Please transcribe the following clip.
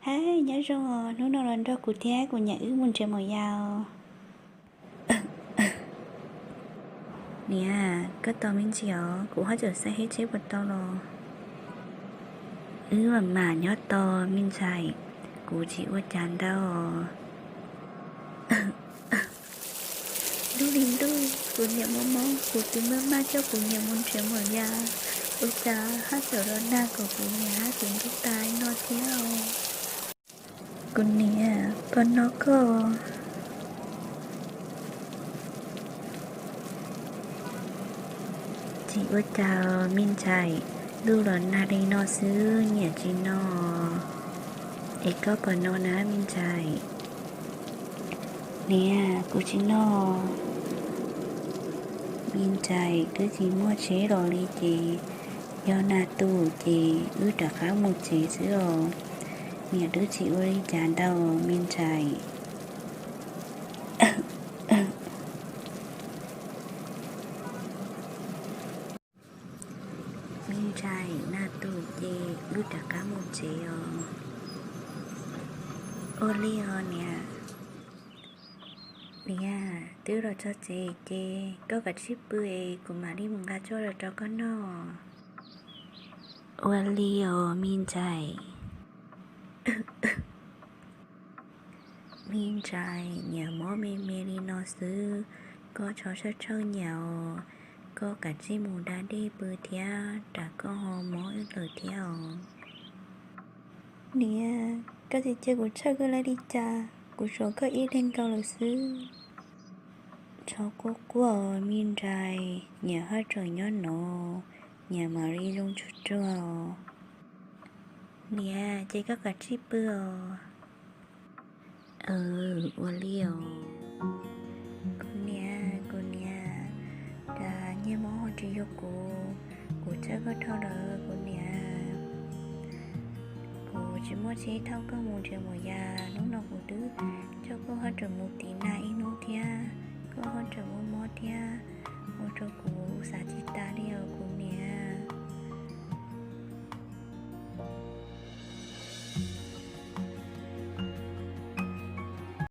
Hais, nyob zoo os, hnub no los nrog kuv thiab kuv niam wb mus nrhiav maum yas. Niam, koj tos me ntsis os, kuv haj tseem xav hib tsheb puas tau los. Wb mam mam nyob tos me ntxhais, kuv tsis ua cas ntau os. Ntuj li ntuj, kuv niam mob mob, kuv twb maj maj coj kuv niam mus nrhiav maum yas, ua cas haj tseem los nag kom kuv niam hab tus ntuj tas no thiab. Kuv niam, puas no koj? Tsis ua cas me ntxhais, ntuj los nag li no xwb niam tsis no. Es koj puas no na me ntxhais? Niam, kuv tsis no. Me ntxhais, twb tsis muaj tsheb los li ces yog nag tu ces wb rov qab mus tsev xwb os. Niam twb tsis ua li cas ntau me ntxhais. Me ntxhais, nag tu ces wb rov qab mus tsev os. Ua li os niam. Niam, twb los txog tsev ces koj kav tsij pw es kuv mam li mus nqa tshuaj los rau koj noj. Ua li os me ntxhais. Me ntxhais, niam mob me me li no xwb, koj txhob txhawj txhawj niam os. Koj kav tsij mus da dej pw thiab, tsam koj ho mob lawm thiab os. Niam, koj tsis cia kuv txhawj koj li cas, kuv tsuas koj ib leeg nkaus lawm xwb. Txhob quaj quaj me ntxhais, niam haj tseem nyob no, niam mam li zoo tsuag tsuag. Niam, ces koj kav tsij pw os. Ua li os. Kuv niam, kuv niam, cas niag mob ho tsis yog kuv, kuv txhawj koj dhau lawm kuv niam. Kuv tsis muaj tsheb thauj koj mus nrhiav maum yas, hnub no kuv twb coj koj haj tseem mus tiv nag ib hnub thiab, koj haj tseem mob mob thiab, ua rau kuv xav tsis tas li os.